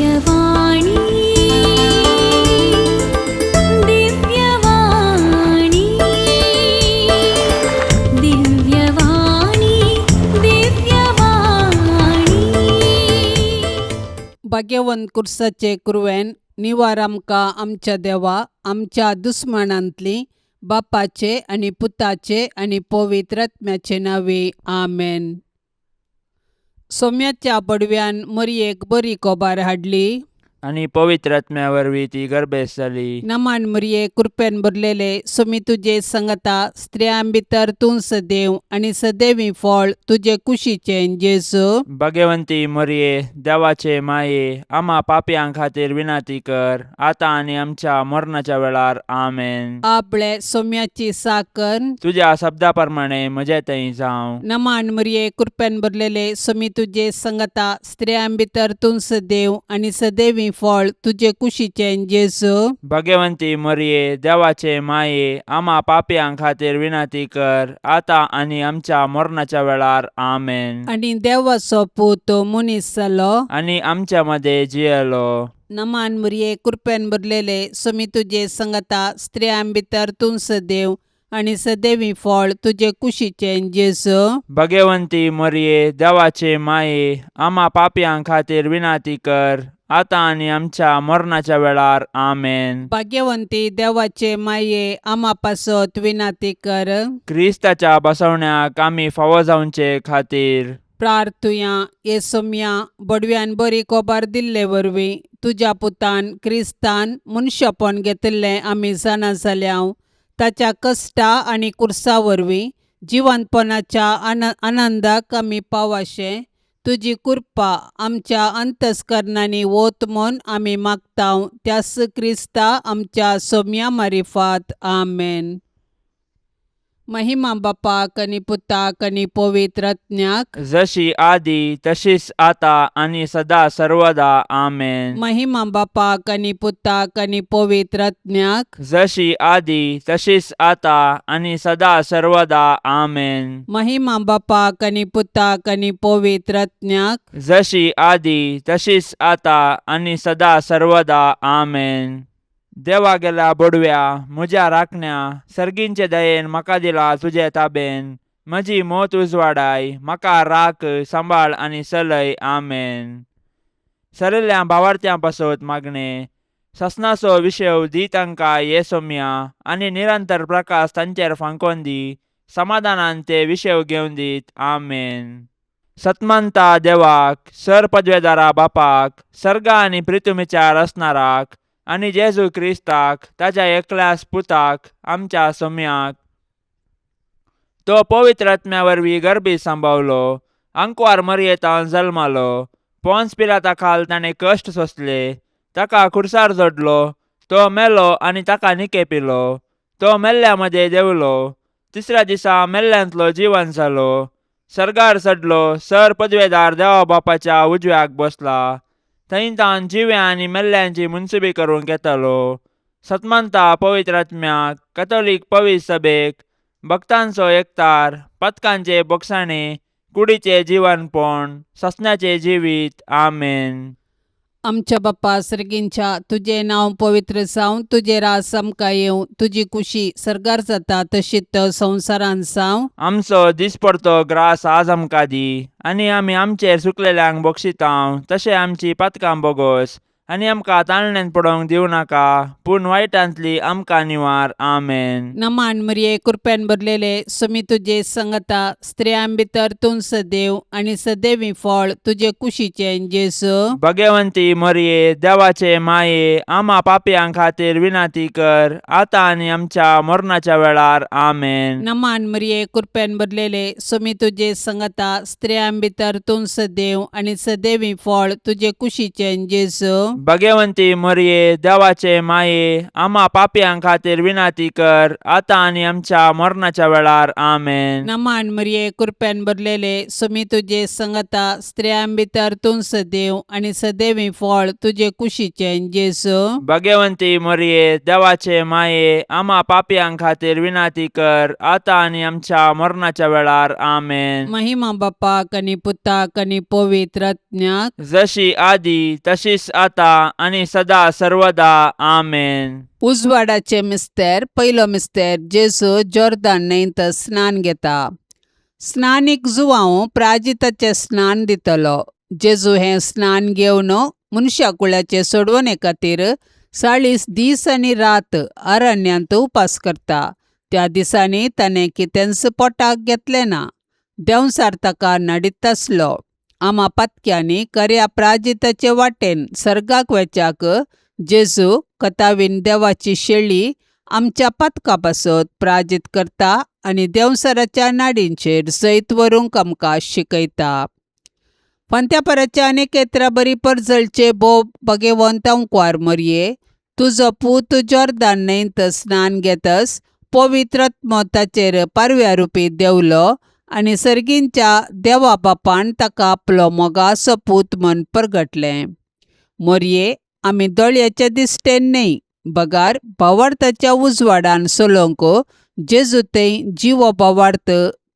दिव्यवाणी, दिव्यवाणी, दिव्यवाणी, दिव्यवाणी. भाग्यवंत कुर्साचे कुरवेन निवार आमकां आमच्या देवा आमच्या दुस्मानांतली बापाचे आनी पुताचे आनी पवित्र आत्म्याचे नांवे आमेन. सोम्याच्या बडव्यान मरयेक बरी कोबार हाडली. आनी पवित्र आत्म्या वरवीं ती गर्भेस्त जाली. नमान मरये, कृपेन भरलेले, सुमी तुजे संगता, स्त्रियां भितर तूं सदैव आनी सदैवी फळ तुजे कुशीचें जेजू. भगवंती मरये, देवाचे माये, आमा पापयां खातीर विनंती कर, आतां आनी आमच्या मरणाच्या वेळार. आमेन. आपले सोम्याची साकर. तुज्या शब्दा प्रमाणे म्हजे थंय जावं. नमान मरये, कृपेन भरलेले, सुमी तुजे संगता, स्त्रियां भितर तूं सदैव आनी सदैवी फळ तुजे कुशीचें जेजू. भगवंती मरये, देवाचे माये, आमा पापयां खातीर विनंती कर, आतां आनी आमच्या मरणाच्या वेळार. आमेन. आनी देवाचो पूत मनीस जालो. आनी आमच्या मदें जियेलो. नमान मरये, कृपेन भरलेले, सुमी तुजे संगता, स्त्रियां भितर तूं सदैव आनी सदैवी फळ तुजे कुशीचें जेजू. भगवंती मरये, देवाचे माये, आमा पापयां खातीर विनंती कर, आतां आनी आमच्या मरणाच्या वेळार. आमेन. भाग्यवंती देवाचे माये, आमा पासत विनाती कर. क्रिस्ताच्या बसवण्याक आमी फावो जावचे खातीर. प्रार्थुया. हे सोम्या, बडव्यान बरी कोबार दिल्ले वरवीं तुज्या पुतान क्रिस्तान मनशापण घेतिल्लें आमी जाणा जाल्या. ताच्या कश्टा आनी कुर्सा वरवीं जिवंतपणाच्या आनंदाक आमी पावाशें तुजी कृपा आमच्या अंतस्करणांनी वत म्हूण आमी मागता, त्यास क्रिस्ता आमच्या सोम्या मारिफात. आमेन. महिमा बापाक आनी पुताक आनी पवित्र आत्म्याक. जशी आदी तशीच आता आनी सदा सर्वदा. आमेन. महिमा बापाक आनी पुताक आनी पवित्र आत्म्याक. जशी आदी तशीच आता आनी सदा सर्वदा. आमेन. महिमा बापाक आनी पुताक आनी पवित्र आत्म्याक. जशी आदी तशीच आता आनी सदा सर्वदा. आमेन. देवा गेल्या बोडव्या, म्हज्या राखण्या, सर्गींचे दयेन म्हाका दिला तुजे ताबेन. म्हजी मोत उजवाडाय, म्हाका राख, सांबाळ आनी चलय. आमेन. सरिल्ल्या भावार्थ्यां पासत मागणें. ससनाचो विशेव दी तांकां ये सोम्या, आनी निरंतर प्रकाश तांचेर फांकोन दी. समाधानान ते विशेव घेवन दीत. आमेन. सतमंता देवाक, सर पदवेदारा बापाक, सर्गा आनी प्रितुमीच्या रचणाराक, आनी जेजू क्रिस्ताक, ताच्या एकल्याच पुताक, आमच्या सोम्याक, तो पवित्र आत्म्या वरवीं गर्भी सांबावलो, आंकवार मरयेतान जल्मालो, पोन्स पिलाता खाल ताणें कश्ट सोंसले, ताका खुर्सार जोडलो, तो मेलो आनी ताका निकेपिलो, तो मेल्ल्या मदें देंवलो, तिसऱ्या दिसा मेल्ल्यांतलो जिवन जालो, सर्गार चडलो, सर पदवेदार देवा बापाच्या उजव्याक बसला, थंय तावन जिव्या आनी मेल्ल्यांची मुनसुबी करूंक येतालो. सतमंता पवित्र आत्म्याक, कथोलीक पवित्र सभेक, भक्तांचो एकतार, पथकांचे बोगसाणे, कुडीचे जिवनपण, ससण्याचे जिवीत. आमेन. आमच्या बाप्पा सर्गींच्या, तुजें नांव पवित्र जावं, तुजें राज आमकां येवं, तुजी कुशी सर्गार जाता तशीच संवसारांत जावं. आमचो दिसपडतो ग्रास आज आमकां दी, आनी आमी आमचेर चुकलेल्यांक बक्षितांव तशें आमची पातकां बोगोस, आनी आमकां ताळण्यांत पडोवंक दिवं नाका, पूण वायटांतली आमकां निवार. आमेन. नमान मरिये, कृपेन भरलेले, सुमी तुजे संगता, स्त्रियां भितर तूं सदैव आनी सदैवी फळ तुजे कुशीचें जेजू. भगवंती मरिये, देवाचे माये, आमा पापयां खातीर विनंती कर, आतां आनी आमच्या मरणाच्या वेळार. आमेन. नमान मरिये, कृपेन भरलेले, सुमी तुजे संगता, स्त्रियां भितर तूं सदैव आनी सदैवी फळ तुजे कुशीचें जेजू. भगवंती मोरये देवाचे माये आम्हा पापयां खातीर विनाती कर आतां आनी आमच्या मरणाच्या वेळार. आमेन. नमान मरिये, कृपेन भरलेले, सुमी तुजे संगता, स्त्रियां भितर तूं सदैव आनी सदैवी फळ तुजे कुशीचें जेजू. भगवंती मोरये देवाचे माये आम्हा पापयां खातीर विनाती कर आतां आनी आमच्या मरणाच्या वेळार. आमेन. महिमा बापाक आनी पुताक आनी पवित्र आत्म्याक. जशी आदी तशीच आता आनी सदा सर्वदा. आमेन. उजवाडाचे मिस्तेर. पयलो मिस्तेर. जेजू जोर्दान न्हंयत स्नान घेता. स्नानीक जुवांव प्राजिताचें स्नान दितलो. जेजू हें स्नान घेवन मनशा कुळाचे सोडवणे खातीर 40 दीस आनी रात अरण्यांत उपास करता. त्या दिसांनी ताणें कितेंच पोटाक घेतलें ना. देंवचार ताका नडीत आसलो. आमा पातक्यांनी खऱ्या प्राजिताचे वाटेन सर्गाक वेच्याक जेजू कथावीन देवाची शेळी आमच्या पातका पासत प्राजीत करता आनी देंवचाराच्या नाडींचेर जैत व्हरूंक आमकां शिकयता. फांत्यापराच्या अनेक बरी परजळचे भोव भगेवंत अंकवार मरये, तुजो पूत जोर्दान न्हंयत स्नान घेतस पवित्र आत्मो ताचेर पारव्या रुपी देंवलो आनी सर्गींच्या देवा बापान ताका आपलो मोगाचो पूत म्हण परगटलें. मोरये, आमी दोळ्याच्या दिश्टेन न्हय बगार भावार्थाच्या उजवाडान चलोवंक जेजू थंय जिवो भावार्थ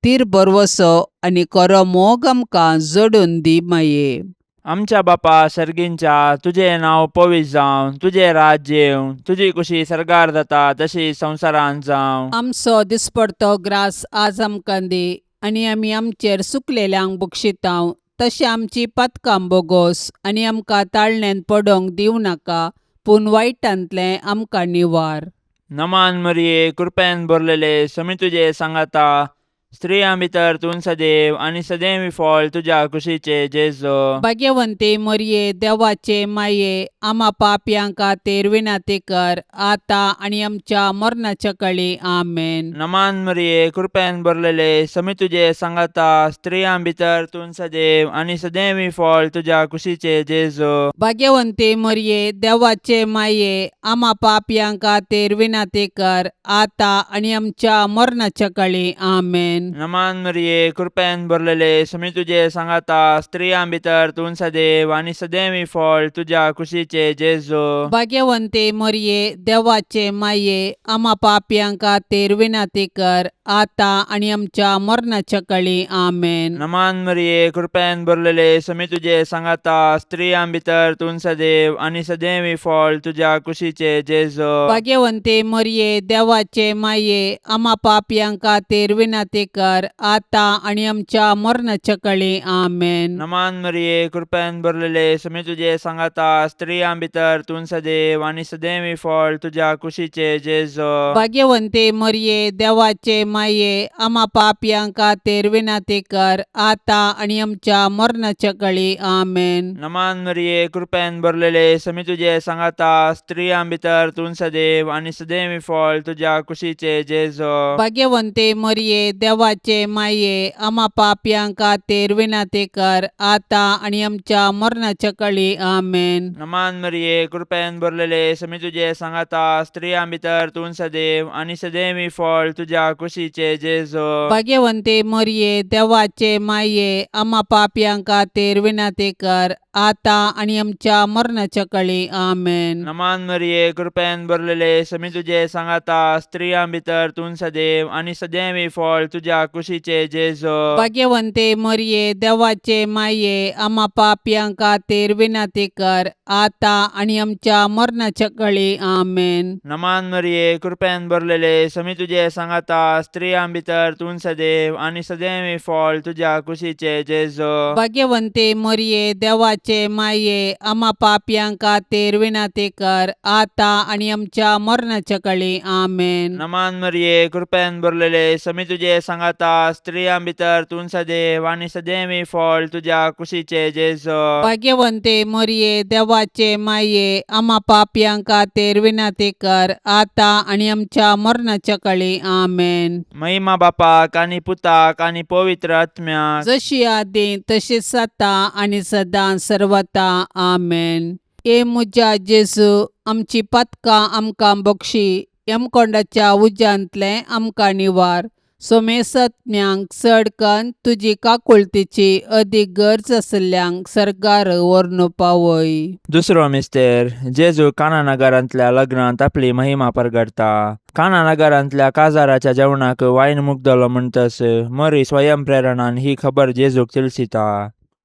तीर भरवसो आनी खरो मोग आमकां जोडून दी माये. आमच्या बापा सर्गींच्या, तुजें नांव पवित्र जावं, तुजें राज्य येवं, तुजी कुशी सर्गार जाता तशी संवसारांत जावं. आमचो दिसपडतो ग्रास आज आमकां दी आनी आमी आमचेर सुकलेल्यांक बक्षितांव तशें आमची पातकां बोगोस आनी आमकां ताळण्यांत पडोवंक दिवं नाका पूण वायटांतलें आमकां निवार. नमान मरिये, कृपेन भरलेले, समी तुजे सांगाता, स्त्रियां भितर तूं सदैव आनी सदैवी फळ तुज्या कुशीचे जेजू. भाग्यवंती मरिये, देवाचे माये, आमा पापयां खातीर विनंती कर आतां आनी आमच्या मरणाच्या कळी. आमेन. नमान मरिये, कृपेन भरलेले, समी तुजे सांगाता, स्त्रियां भितर तूं सदैव आनी सदैवी फळ तुज्या कुशीचे जेजू. भाग्यवंती मरिये, देवाचे माये, आमा पापयां खातीर विनंती कर आतां आनी आमच्या मरणाच्या कळी. आमेन. नमान मरिये, कृपेन भरलेले, समी तुजे सांगाता, स्त्रियां भितर तूं सदैव आनी सदैवी फळ तुज्या कुशीचे जेजू. भाग्यवंती मरिये, देवाचे माये, आमा पापयां खातीर विनंती कर आतां आनी आमच्या मरणाच्या कळी. आमेन. नमान मरिये, कृपेन भरलेले, समी तुजे सांगाता, स्त्रियां भितर तूं सदैव आनी सदैवी फळ तुज्या कुशीचे जेजू. भाग्यवंती मरिये, देवाचे माये, आमा पापयां खातीर विनंती कर आतां आनी आमच्या मरणाच्या कळी. आमेन. नमान मरिये, कृपेन भरलेले, समी तुजे सांगाता, स्त्रियां भितर तूं सदैव आनी सदैवी फळ तुज्या कुशीचे जेजू. भाग्यवंती मरिये, देवाचे माये, आमा पापयां खातीर विनंती कर आतां आनी आमच्या मरणाच्या कळी. आमेन. नमान मरिये, कृपेन भरलेले, समी तुजे सांगाता, स्त्रियां भितर तूं सदैव आनी सदैवी फळ तुज्या कुशीचे जेजू. भाग्यवंती मरिये, देवाचे माये, आमा पापयां खातीर विनंती कर आतां आनी आमच्या मरणाच्या कळी. आमेन. नमान मरिये, कृपेन भरलेले, समी तुजे सांगाता, स्त्रियां भितर तूं सदैव आनी सदैवी फळ तुज्या कुशीचे जेजू. भाग्यवंती मरिये, देवाचे माये, आमा पापयां खातीर विनंती कर आतां आनी आमच्या मरणाच्या कळी. आमेन. नमान मरिये, कृपेन भरलेले, समी तुजे सांगाता, स्त्रियां भितर तूं सदैव आनी सदैवी फळ तुज्या कुशीचे जेजू. भाग्यवंती मरिये, देवाचे माये, आमा पापयां खातीर विनंती कर आतां आनी आमच्या मरणाच्या कळी. आमेन. नमान मरिये, कृपेन भरलेले, समी तुजे सांगाता, स्त्रियां भितर तूं सदैव आनी सदैवी फळ तुज्या कुशीचे जेजू. भाग्यवंती मरिये, देवाचे माये, आमा पापयां खातीर विनंती कर आतां आनी आमच्या मरणाच्या कळी. आमेन. नमान मरिये, कृपेन भरलेले, समी तुजे सांगाता, स्त्रियां भितर तूं सदैव आनी सदैवी फळ तुज्या कुशीचे जेजू. भाग्यवंती मरिये, देवाचे माये, आमा पापयां खातीर विनंती कर आतां आनी आमच्या मरणाच्या कळी. आमेन. महिमा बापाक आनी पुताक आनी पवित्र आत्म्याक. जशी आदी तशीच आतां आनी सदां सर्वता. आमेन. ए म्हज्या जेजू, आमची पातकां आमकां बक्षी, यमकोंडाच्या उज्यांतलें आमकां निवार. सोमेसत्म्यांक चड कन्न तुजी काकुळतीची अदीक गरज आशिल्ल्यांक सर्गार व्हरून पावय. दुसरो मिस्तेर. जेजू काना नगरांतल्या लग्नांत आपली महिमा परगटता. काना नगरांतल्या काजाराच्या जेवणाक वायन मुगदलो म्हणटस मरी स्वयं प्रेरणान ही खबर जेजूक तिळसिता.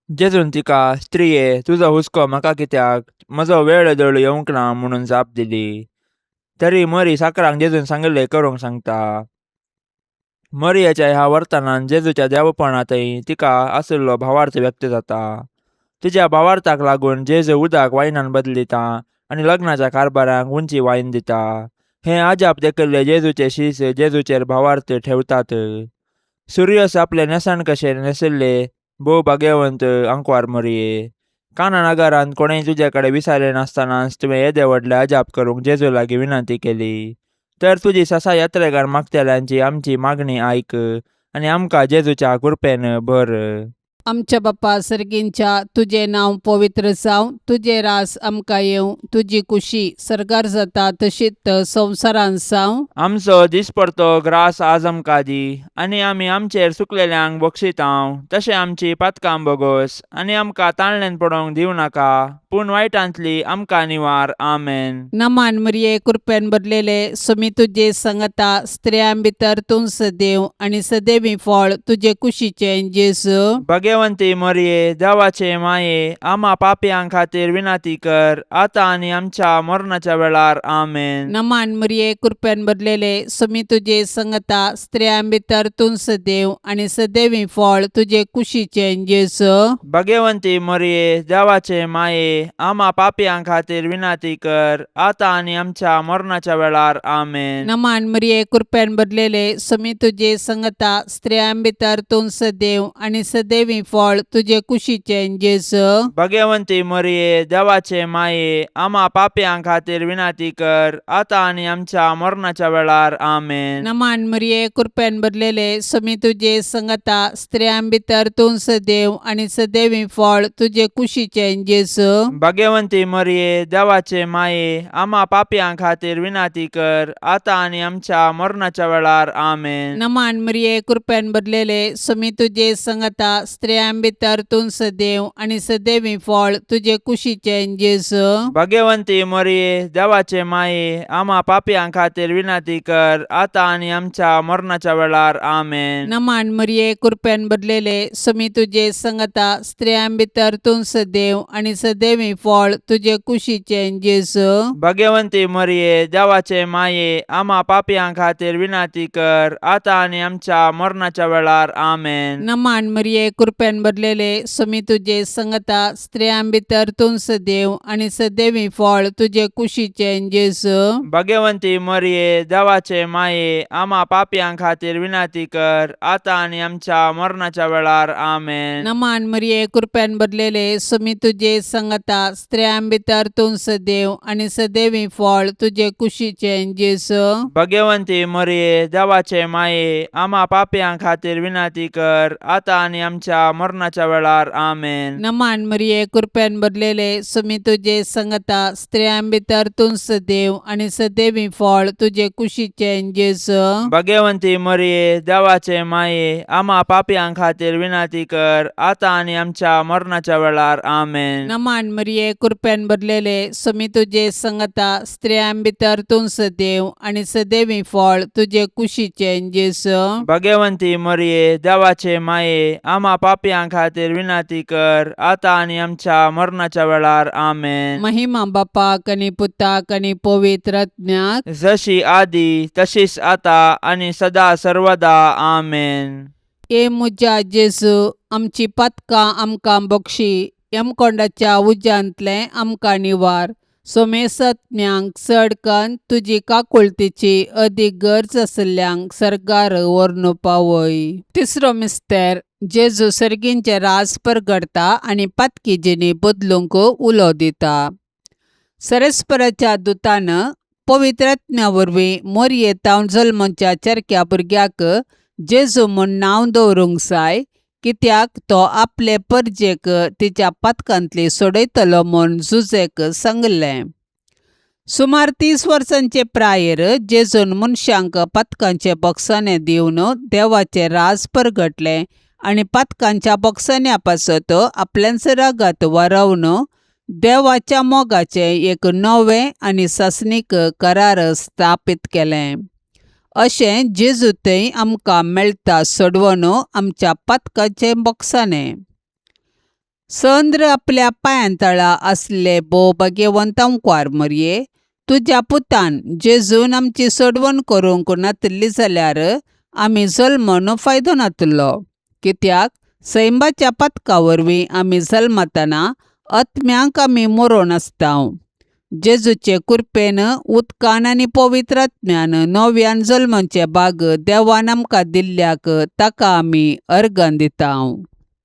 जेजून तिका, स्त्रिये, तुजो हुस्को म्हाका कित्याक? म्हजो वेळ दळू येवंक ना, म्हणून जाप दिली. तरी मरी साकरांक जेजून सांगिल्लें करूंक सांगता. मरियेच्या ह्या वर्तनान जेजूच्या देवपणांतय तिका आशिल्लो भावार्थ व्यक्त जाता. तिच्या भावार्थाक लागून जेजू उदक वायनान बदलिता आनी लग्नाच्या कारभाराक उंची वायन दिता. हें अजाप देखिल्ले जेजूचे शीस जेजूचेर भावार्थ ठेवतात. सुर्यस आपले न्हेसण कशें न्हेसिल्ले भोव भाग्यवंत आंकवार मरिये, काना नगरांत कोणेय तुजे कडेन विचारलें नासतनाच तुवें येदे व्हडलें अजाप करूंक जेजू लागीं विनंती केली, तर तुजी ससा यात्रेगार मागतल्यांची आमची मागणी आयक आनी आमकां जेजूच्या कृपेन भर. आमच्या बापा सर्गींच्या, तुजें नांव पवित्र जावं, तुजें रास आमकां येवं, तुजी कुशी सर्गार जाता तशीच संवसारांत जावं. आमचो दिसपडतो ग्रास आज आमकां दी, आनी आमी आमचेर चुकलेल्यांक बक्षितांव तशें आमची पातकां बोगोस, आनी आमकां ताळण्यान पडोवंक दिवं नाका, पूण वायटांतली आमकां निवार. आमेन. नमान मरिये, कृपेन भरलेले, सुमी तुजे संगता, स्त्रियां भितर तूं सदैव आनी सदैवी फळ तुजे कुशीचें जेजू. भगवंती मरिये, देवाचे माये, आमा पापयां खातीर विनंती कर, आतां आनी आमच्या मरणाच्या वेळार. आमेन. नमान मरिये, कृपेन भरलेले, सुमी तुजे संगता, स्त्रियां भितर तूं सदैव आनी सदैवी फळ तुजे कुशीचें जेजू. भगवंती मरिये, देवाचे माये, आमा पापयां खातीर विनंती कर, आतां आनी आमच्या मरणाच्या वेळार. आमेन. नमान मरिये, कृपेन भरलेले, सुमी तुजे संगता, स्त्रियां भितर तूं सदैव आनी सदैवी फळ तुजे कुशीचें जेजू. भगवंती मरिये, देवाचे माये, आमा पापयां खातीर विनंती कर, आतां आनी आमच्या मरणाच्या वेळार. आमेन. नमान मरिये, कृपेन भरलेले, सुमी तुजे संगता, स्त्रियां भितर तूं सदैव आनी सदैवी फळ तुजे कुशीचें जेजू. भगवंती मरिये, देवाचे माये, आमा पापयां खातीर विनंती कर, आतां आनी आमच्या मरणाच्या वेळार. आमेन. नमान मरिये, कृपेन भरलेले, सुमी तुजे संगता, स्त्रियां भितर तूं सदैव आनी सदैवी फळ तुजे कुशीचें जेजू. भगवंती मरिये, देवाचे माये, आमा पापयां खातीर विनंती कर, आतां आनी आमच्या मरणाच्या वेळार. आमेन. नमान मरिये, कृपेन भरलेले, सुमी तुजे संगता, स्त्रियां भितर तूं सदैव आनी सदैवी फळ तुजे कुशीचें जेजू. भगवंती मरिये, देवाचे माये, आमा पापयां खातीर विनंती कर, आतां आनी आमच्या मरणाच्या वेळार. आमेन. नमान मरिये, कृपेन भरलेले, सुमी तुजे संगता, स्त्रियां भितर तूं सदैव आनी सदैवी फळ तुजे कुशीचें जेजू. भगवंती मरिये, देवाचे माये, आमा पापयां खातीर विनंती कर, आतां आनी आमच्या मरणाच्या वेळार. आमेन. नमान मरिये, कृपेन भरलेले, सुमी तुजे संगता, स्त्रियां भितर तूं सदैव आनी सदैवी फळ तुजे कुशीचें जेजू. भगवंती मरिये, देवाचे माये, आमा पापयां खातीर विनंती कर, आतां आनी आमच्या मरणाच्या वेळार. आमेन. नमान मरिये, कृपेन भरलेले, सुमी तुजे संगता, स्त्रियां भितर तूं सदैव आनी सदैवी फळ तुजे कुशीचें जेजू. भगवंती मरिये, देवाचे माये, आमा पापयां खातीर विनंती कर, आतां आनी आमच्या मरणाच्या वेळार. आमेन. नमान मरिये, कृपेन भरलेले, सुमी तुजे संगता, स्त्रियां भितर तूं सदैव आनी सदैवी फळ तुजे कुशीचें जेजू. भगवंती मरिये, देवाचे माये, आमा पापयां खातीर विनंती कर, आतां आनी आमच्या मरणाच्या वेळार. आमेन. महिमा बापाक आनी पुताक आनी पवित्र आत्म्याक. जशी आदी तशीच आता आनी सदा सर्वदा. आमेन. ए म्हज्या जेजू, आमची पातकां आमकां बक्षी, यमकोंडाच्या उज्यांतलें आमकां निवार. सोमेसत्म्यांक चड कन्न तुजी काकुळतीची अदीक गरज आशिल्ल्यांक सर्गार व्हरून पावय. तिसरो मिस्तेर. जेजू सर्गींचें राज परगडता आनी पातकी जिणी बदलूंक उलो दिता. सरस्पराच्या दुतान पवित्र आत्म्या वरवीं मोरये तावन जल्मच्या चरक्या भुरग्याक जेजू म्हूण नांव दवरूंक जाय. कित्याक तो आपले परजेक तिच्या पातकांतली सोडयतलो म्हूण जुजेक सांगलें. सुमार 30 वर्सांचे प्रायेर जेजून मनशांक पातकांचे बोगसाणें दिवन देवाचें राज परगटलें आनी पातकांच्या बोगसाण्या पासत आपल्याच रागात वारोवन देवाच्या मोगाचें एक नवें आनी सासणीक करार स्थापीत केलें. अशें जेजू थंय आमकां मेळटा सोडवन आमच्या पातकाचें बोगसाणें. चंद्र आपल्या पांयांतळा आसले भोव भाग्यवंत आंकवार मरये, तुज्या पुतान जेजून आमची सोडवण करूंक नातिल्ली जाल्यार आमी जल्मून फायदो नातिल्लो. कित्याक सैंबाच्या पातका वरवीं आमी जल्मतना आत्म्यांक आमी मरोन आसता. जेजूचे कुरपेन उदकान आनी पवित्र आत्म्यान नव्यान जल्माचे भाग देवान आमकां दिल्ल्याक ताका आमी अर्गां दिता.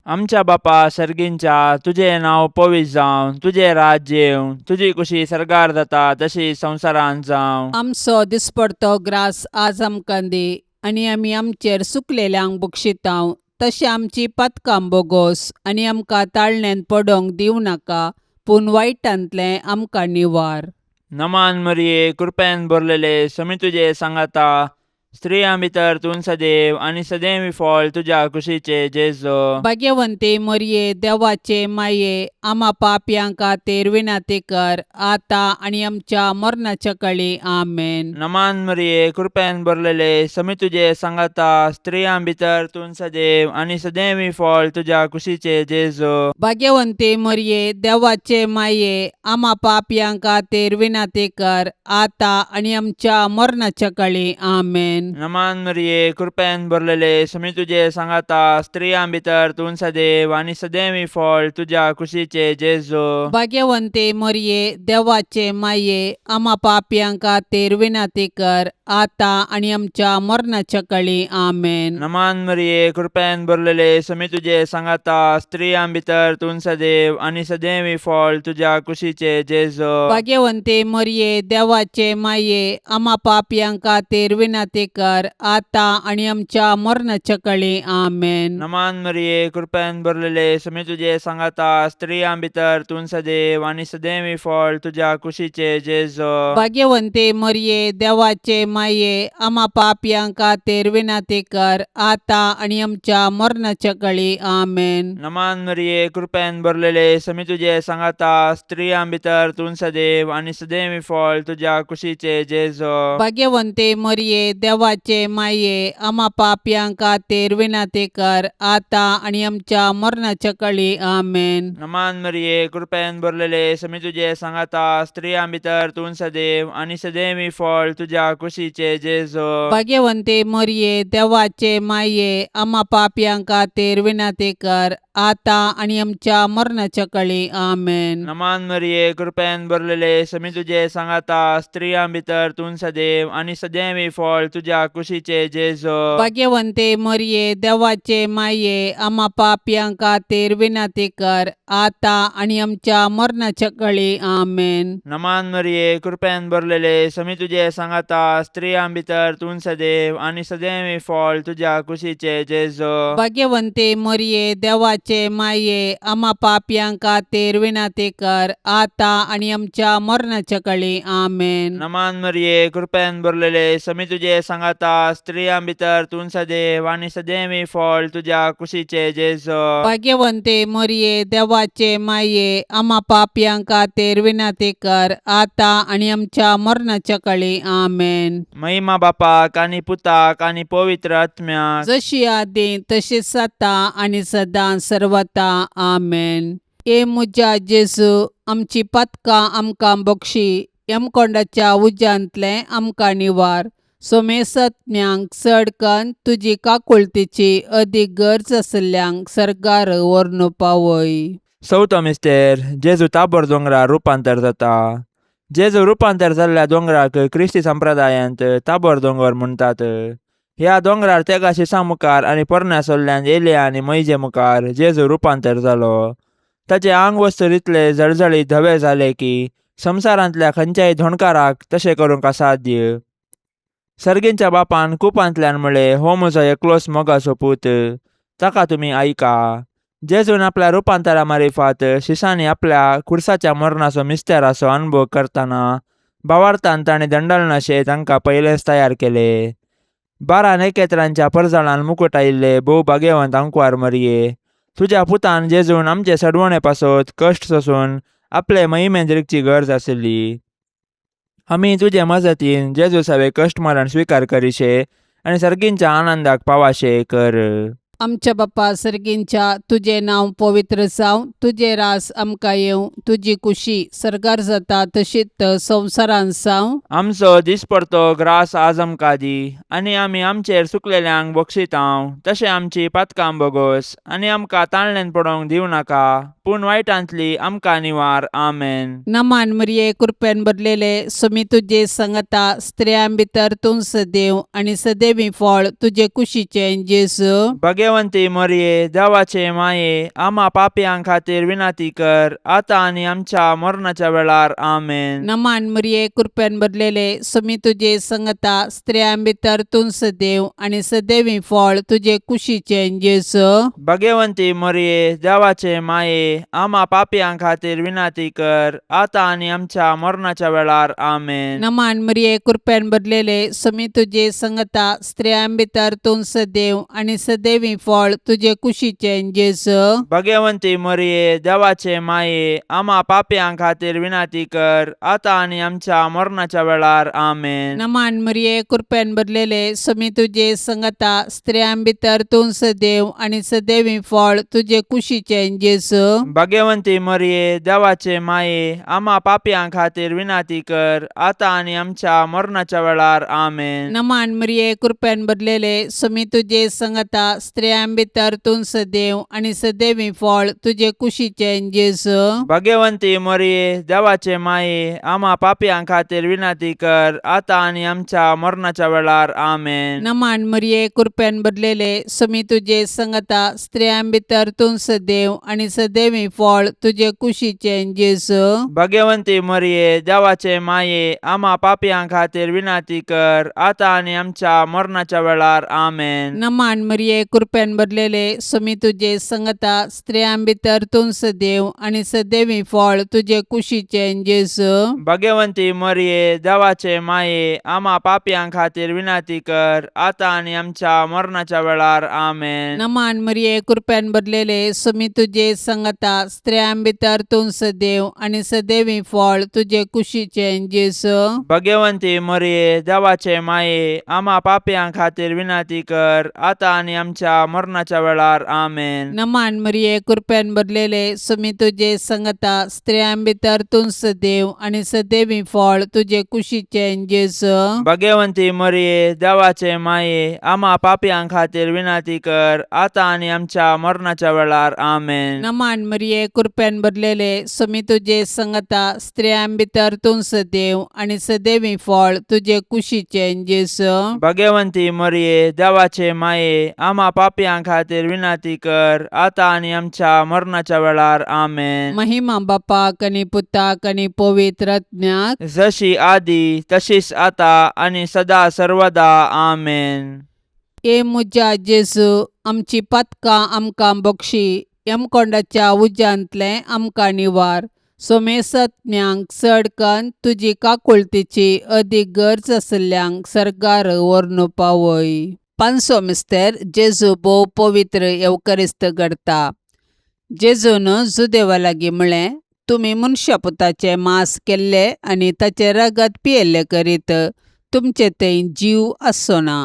आमच्या बापा सर्गींच्या, तुजें नांव पवित्र जावं, तुजें राज्य येवं, तुजी कुशी सर्गार जाता तशी संवसारांत जावं. आमचो दिसपडतो ग्रास आज आमकां दी आनी आमी आमचेर सुकलेल्यांक बक्षितांव तशें आमची पातकां बोगोस आनी आमकां ताळण्यांत पडोंक दिवं नाका पूण वायटांतलें आमकां निवार. नमान मरिये, कृपेन भरलेले, समी तुजे सांगाता, स्त्रियां भितर तूं सदैव आनी सदैव फळ तुज्या कुशीचे जेजू. भाग्यवंती मरये, देवाचे माये, आमा पापयां खातीर विनंती कर आतां आनी आमच्या मरणाच्या कळी. आमेन. नमान मरिये, कृपेन भरलेले, समी तुजे सांगाता, स्त्रियां भितर तूं सदैव आनी सदैव फळ तुज्या कुशीचे जेजू. भाग्यवंती मरये, देवाचे माये, आमा पापयां खातीर विनंती कर आतां आनी आमच्या मरणाच्या कळी. आमेन. नमान मरिये, कृपेन भरलेले, समी तुजे सांगाता, स्त्रियां भितर तूं सदैव आनी सदैव फळ तुज्या कुशीचे जेजू. भाग्यवंती मरये, देवाचे माये, आमा पापयां खातीर विनंती कर आतां आनी आमच्या मरणाच्या कळी. आमेन. नमान मरिये, कृपेन भरलेले, समी तुजे सांगाता, स्त्रियां भितर तूं सदैव आनी सदैव फळ तुज्या कुशीचे जेजू. भाग्यवंती मरये, देवाचे माये, आमा पापयां खातीर विनंती कर आतां आनी आमच्या मरणाच्या कळी. आमेन. नमान मरिये, कृपेन भरलेले, समी तुजे सांगाता, स्त्रियां भितर तूं सदैव आनी सदैव फळ तुज्या कुशीचे जेजू. भाग्यवंती मरये, देवाचे माये, आमा पापयां खातीर विनंती कर आतां आनी आमच्या मरणाच्या कळी. आमेन. नमान मरिये, कृपेन भरलेले, समी तुजे सांगाता, स्त्रियां भितर तूं सदैव आनी सदैव फळ तुज्या कुशीचे जेजू. भाग्यवंती मरये, देवाचे माये, आमा पापयां खातीर विनंती कर आतां आनी आमच्या मरणाच्या कळी. आमेन. नमान मरिये, कृपेन भरलेले, समी तुजे सांगाता, स्त्रियां भितर तूं सदैव आनी सदैव फळ तुज्या कुशीचे जेजू. भाग्यवंती मरये, देवाचे माये, आमा पापयां खातीर विनंती कर आतां आनी आमच्या मरणाच्या कळी. आमेन. नमान मरिये, कृपेन भरलेले, समी तुजे सांगाता, स्त्रियां भितर तूं सदैव आनी सदैव फळ तुज्या कुशीचे जेजू. भाग्यवंती मरये, देवाचे माये, आमा पापयां खातीर विनंती कर आतां आनी आमच्या मरणाच्या कळी. आमेन. नमान मरिये, कृपेन भरलेले, समी तुजे सांगाता, स्त्रियां भितर तूं सदैव आनी सदैव फळ तुज्या कुशीचे जेजू. भाग्यवंती मरये, देवाचे माये, आमा पापयां खातीर विनंती कर आतां आनी आमच्या मरणाच्या कळी. आमेन. नमान मरिये, कृपेन भरलेले, समी तुजे सांगाता, स्त्रियां भितर तूं सदैव आनी सदैव फळ तुज्या कुशीचे जेजू. भाग्यवंती मरये, देवाचे माये, आमा पापयां खातीर विनंती कर आतां आनी आमच्या मरणाच्या कळी. आमेन. महिमा बापाक आनी पुताक आनी पवित्र आत्म्याक, जशी आदी तशीच आतां आनी सदां सर्वता. आमेन. ए म्हज्या जेजू, आमची पातकां आमकां बक्षी, यमकोंडाच्या उज्यांतलें आमकां निवार, सोमेसत्म्यांक चड कन्न तुजी काकुळतीची अदीक गरज आशिल्ल्यांक सर्गार व्हरून पावय. चवथो मिस्तेर, जेजू ताबोर दोंगरार रुपांतर जाता. जेजू रुपांतर जाल्ल्या दोंगराक क्रिस्ती संप्रदायांत ताबोर दोंगर म्हणटात. ह्या दोंगरार तेगा शिसां मुखार आनी पोरण्या सोल्ल्यान एलिया आनी मैजे मुखार जेजू रुपांतर जालो. ताचे आंग वस्तूर इतले जळजळीत धवे जाले की संवसारांतल्या खंयच्याय धोणकाराक तशें करूंक असाध्य. सर्गींच्या बापान कुपांतल्यान म्हळें, हो म्हजो एकलोच मोगाचो पूत, ताका तुमी आयका. जेजून आपल्या रुपांतरा मारिफात शिसांनी आपल्या खुर्साच्या मरणाचो मिस्तेराचो अनुभव करतना भावार्थान ताणें दंडलनाशे तांकां पयलेंच तयार केले. 12 नखेत्रांच्या परजळान मुकूट आयिल्ले भोव भाग्यवंत आंकवार मरये, तुज्या पुतान जेजून आमचे सडवणे पासत कश्ट सोसून आपले महिमेन रिगची गरज आशिल्ली. आमी तुजे मजतीन जेजू सवे कश्ट मरण स्विकार करिशे आनी सर्गींच्या आनंदाक पावाशे कर. आमच्या बाप्पा सर्गींच्या, तुजें नांव पवित्र जावं, तुजें रास आमकां येवं, तुजी कुशी सर्गार जाता तशीच संवसारांत जावं. आमचो दिसपडतो ग्रास आज आमकां दी आनी आमी आमचेर चुकलेल्यांक बक्षितांव तशें आमची पातकां बोगोस आनी आमकां ताणल्यान पडोवंक दिवं नाका, पूण वायटांतली आमकां निवार. आमेन. नमान मरिये, कृपेन भरलेले, सुमी तुजे संगता, स्त्रियां भितर तूं सदैव आनी सदैवी फळ तुजे कुशीचें जेजू. भगवंती मरये, देवाचे माये, आमा पापयां खातीर विनंती कर, आतां आनी आमच्या मरणाच्या वेळार. आमेन. नमान मरिये, कृपेन भरलेले, सुमी तुजे संगता, स्त्रियां भितर तूं सदैव आनी सदैवी फळ तुजे कुशीचें जेजू. भगवंती मरये, देवाचे माये, आमा पापयां खातीर विनंती कर, आतां आनी आमच्या मरणाच्या वेळार. आमेन. नमान मरिये, कृपेन भरलेले, सुमी तुजे संगता, स्त्रियां भितर तूं सदैव आनी सदैवी फळ तुजे कुशीचें जेजू. भगवंती मरये, देवाचे माये, आमा पापयां खातीर विनंती कर, आतां आनी आमच्या मरणाच्या वेळार. आमेन. नमान मरिये, कृपेन भरलेले, सुमी तुजे संगता, स्त्रियां भितर तूं सदैव आनी सदैवी फळ तुजे कुशीचें जेजू. भगवंती मरये, देवाचे माये, आमा पापयां खातीर विनंती कर, आतां आनी आमच्या मरणाच्या वेळार. आमेन. नमान मरिये, कृपेन भरलेले, सुमी तुजे संगता, स्त्रियां भितर तूं सदैव आनी सदैवी फळ तुजे कुशीचें जेजू. भगवंती मरये, देवाचे माये, आमा पापयां खातीर विनंती कर, आतां आनी आमच्या मरणाच्या वेळार. आमेन. नमान मरिये, कृपेन भरलेले, सुमी तुजे संगता, स्त्रियां भितर तूं सदैव आनी सदैवी फळ तुजे कुशीचें जेजू. भगवंती मरये, देवाचे माये, आमा पापयां खातीर विनंती कर, आतां आनी आमच्या मरणाच्या वेळार. आमेन. नमान मरिये, कृपेन भरलेले, सुमी तुजे संगता, स्त्रियां भितर तूं सदैव आनी सदैवी फळ तुजे कुशीचें जेजू. भगवंती मरये, देवाचे माये, आमा पापयां खातीर विनंती कर, आतां आनी आमच्या मरणाच्या वेळार. आमेन. नमान मरिये, कृपेन भरलेले, सुमी तुजे संगता, स्त्रियां भितर तूं सदैव आनी सदैवी फळ तुजे कुशीचें जेजू. भगवंती मरये, देवाचे माये, आमा पापयां खातीर विनंती कर, आतां आनी आमच्या मरणाच्या वेळार. आमेन. नमान मरिये, कृपेन भरलेले, सुमी तुजे संगता, स्त्रियां भितर तूं सदैव आनी सदैवी फळ तुजे कुशीचें जेजू. भगवंती मरये, देवाचे माये, आमा पापयां खातीर विनंती कर, आतां आनी आमच्या मरणाच्या वेळार. आमेन. नमान मरिये, कृपेन भरलेले, सुमी तुजे संगता, स्त्रियां भितर तूं सदैव आनी सदैवी फळ तुजे कुशीचें जेजू. भगवंती मरये, देवाचे माये, आमा पापयां खातीर विनंती कर, आतां आनी आमच्या मरणाच्या वेळार. आमेन. महिमा बापाक आनी पुताक आनी पवित्र आत्म्याक, जशी आदी तशीच आता आनी सदा सर्वदा. आमेन. ए म्हज्या जेजू, आमची पातकां आमकां बक्षी, यमकोंडाच्या उज्यांतलें आमकां निवार, सोमेसत्म्यांक चड कन्न तुजी काकुळतीची अदीक गरज आशिल्ल्यांक सर्गार व्हरून पावय. पांचवो मिस्तेर, जेजू भोव पवित्र येवकरिस्त घडता. जेजून जुदेवा लागीं म्हळें, तुमी मनशा पुताचें मांस केल्लें आनी ताचें रगत पियेल्लें करीत तुमचे थंय जीव आसचो ना.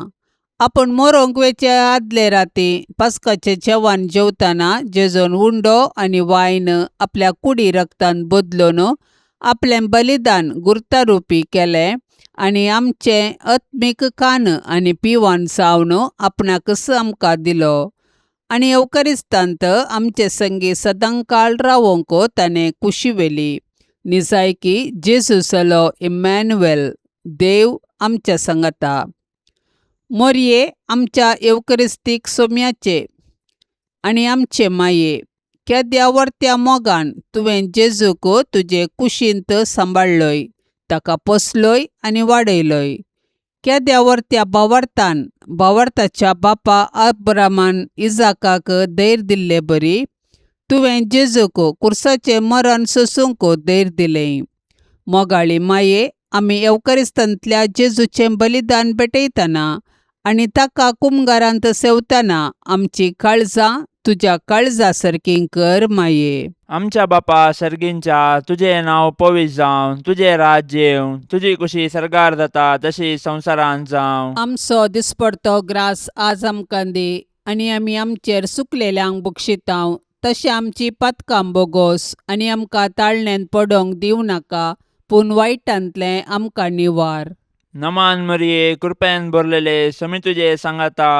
आपूण मरोंक वेचे आदले राती पास्काचें जेवण जेवतना जेजून उंडो आनी वायन आपल्या कुडी रगतान बदलून आपलें बलिदान गुर्तारुपी केलें आनी आमचें आत्मीक कान आनी पिवन जावन आपणाकच आमकां दिलो आनी येवकरिस्तांत आमचे संगी सदांकाळ रावोंक ताणें कुशी व्हेली. निजायकी जेजू जालो इमॅन्युएल, देव आमच्या सांगाता. मोरये, आमच्या येवकरिस्तीक सोम्याचे आनी आमचे माये, केद्या व्हडत्या मोगान तुवें जेजूक तुजे कुशींत सांबाळ्ळोय, ताका पोसलोय आनी वाडयलोय. केद्या वर्त्या भावार्थान भावार्थाच्या बापा अब्रामान इजाकाक धैर्य दिल्ले बरी तुवें जेजूक कुर्साचें मरण सोसूंक धैर्य दिलें. मोगाळी माये, आमी येवकरिस्तांतल्या जेजूचें बलिदान भेटयतना आनी ताका कुमगारांत सेवतना आमची काळजां तुज्या काळजा सारकीं कर माये. आमच्या बापा सर्गींच्या, तुजें नांव पवित्र जावं, तुजें राज्य येवं, तुजी कुशी सर्गार जाता तशी संवसारांत जावं. आमचो दिसपडतो ग्रास आज आमकां दी आनी आमी आमचेर सुकलेल्यांक बक्षितांव तशें आमची पातकां बोगोस आनी आमकां ताळण्यांत पडोंक दिवं नाका पूण वायटांतलें आमकां निवार. नमान मरिये, कृपेन भरलेले, समी तुजे सांगाता,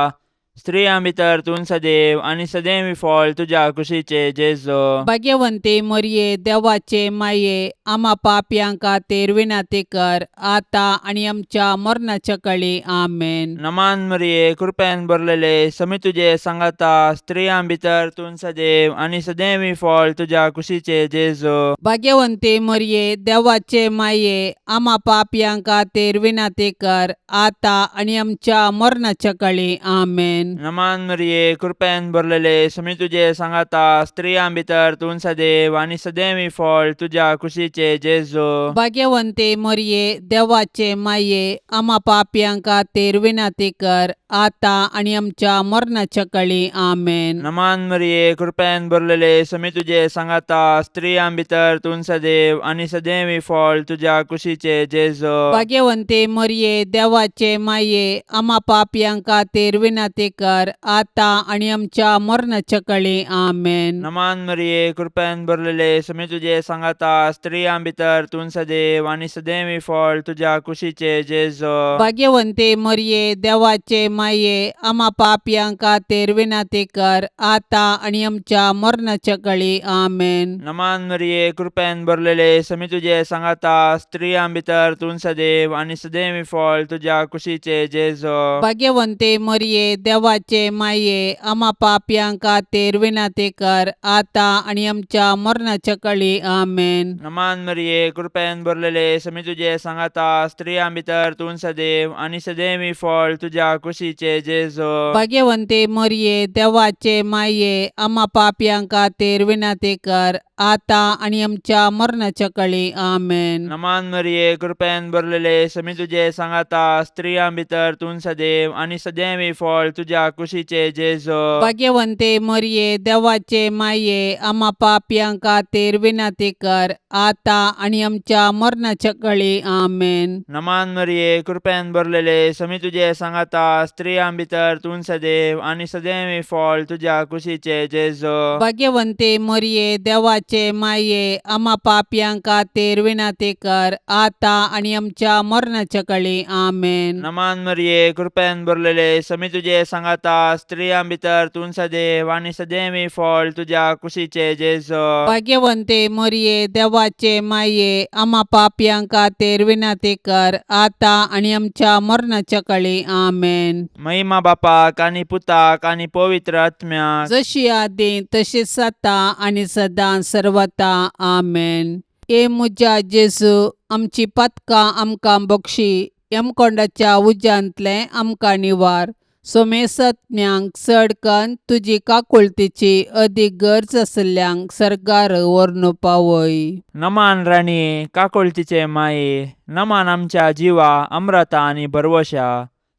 स्त्रियां भितर तूं सदैव आनी सदैव फळ तुज्या कुशीचे जेजो. भाग्यवंती मरये, देवाचे माये, आमा पापयां खातीर विनंती कर आतां आनी आमच्या मरणाच्या कळी. आमेन. नमान मरिये, कृपेन भरलेले, समी तुजे सांगाता, स्त्रियां भितर तूं सदैव आनी सदैव फळ तुज्या कुशीचे जेजो. भाग्यवंती मरये, देवाचे माये, आमा पापयां खातीर विनंती कर आतां आनी आमच्या मरणाच्या कळी. आमेन. नमान मरिये, कृपेन भरलेले, समी तुजे सांगाता, स्त्रियां भितर तूं सदैव आनी सदैव फळ तुज्या कुशीचे जेजो. भाग्यवंती मरये, देवाचे माये, आमा पापयां खातीर विनंती कर आतां आनी आमच्या मरणाच्या कळी. आमेन. नमान मरिये, कृपेन भरलेले, समी तुजे सांगाता, स्त्रियां भितर तूं सदैव आनी सदैव फळ तुज्या कुशीचे जेजो. भाग्यवंती मरये, देवाचे माये, आमा पापयां खातीर विनंती कर आतां आनी आमच्या मरणाच्या कळी. आमेन. नमान मरिये, कृपेन भरलेले, समी तुजे सांगाता, स्त्रियां भितर तूं सदैव आनी सदैव फळ तुज्या कुशीचे जेजो. भाग्यवंती मरये, देवाचे माये, आमा पापयां खातीर विनंती कर आतां आनी आमच्या मरणाच्या कळी. आमेन. नमान मरिये, कृपेन भरलेले, समी तुजे सांगाता, स्त्रियां भितर तूं सदैव आनी सदैव फळ तुज्या कुशीचे जेजो. भाग्यवंती मरये, देवाचे माये, आमा पापयां खातीर विनंती कर आतां आनी आमच्या मरणाच्या कळी. आमेन. नमान मरिये, कृपेन भरलेले, समी तुजे सांगाता, स्त्रियां भितर तूं सदैव आनी सदैव फळ तुज्या कुशीचे जेजो. भाग्यवंती मरये, देवाचे माये, आमा पापयां खातीर विनंती कर आतां आनी आमच्या मरणाच्या कळी. आमेन. नमान मरिये, कृपेन भरलेले, समी तुजे सांगाता, स्त्रियां भितर तूं सदैव आनी सदैव फळ तुज्या कुशीचे जेजो. भाग्यवंती मरये, देवाचे माये, आमा पापयां खातीर विनंती कर आतां आनी आमच्या मरणाच्या कळी. आमेन. नमान मरिये, कृपेन भरलेले, समी तुजे सांगाता, स्त्रियां भितर तूं सदैव आनी सदैव फळ तुज्या कुशीचे जेजो. भाग्यवंती मरये, देवाचे माये, आमा पापयां खातीर विनंती कर आतां आनी आमच्या मरणाच्या कळी. आमेन. नमान मरिये, कृपेन भरलेले, समी तुजे सांगाता, स्त्रियां भितर तूं सदैव आनी सदैव फळ तुज्या कुशीचे जेजो. भाग्यवंती मरये, देवाचे माये, आमा पापयां खातीर विनंती कर आतां आनी आमच्या मरणाच्या कळी. आमेन. महिमा बापाक आनी पुताक आनी पवित्र आत्म्याक, जशी आदी तशीच आतां आनी सदां सर्वता. आमेन. ए म्हज्या जेजू, आमची पातकां आमकां बक्षी, यमकोंडाच्या उज्यांतलें आमकां निवार, सोमेसत्म्यांक चड कन्न तुजी काकुळतीची अदीक गरज आशिल्ल्यांक सर्गार व्हरून पावय. नमान राणये, काकुळतीचे माये, नमान आमच्या जिवा अमृता आनी भरवशा,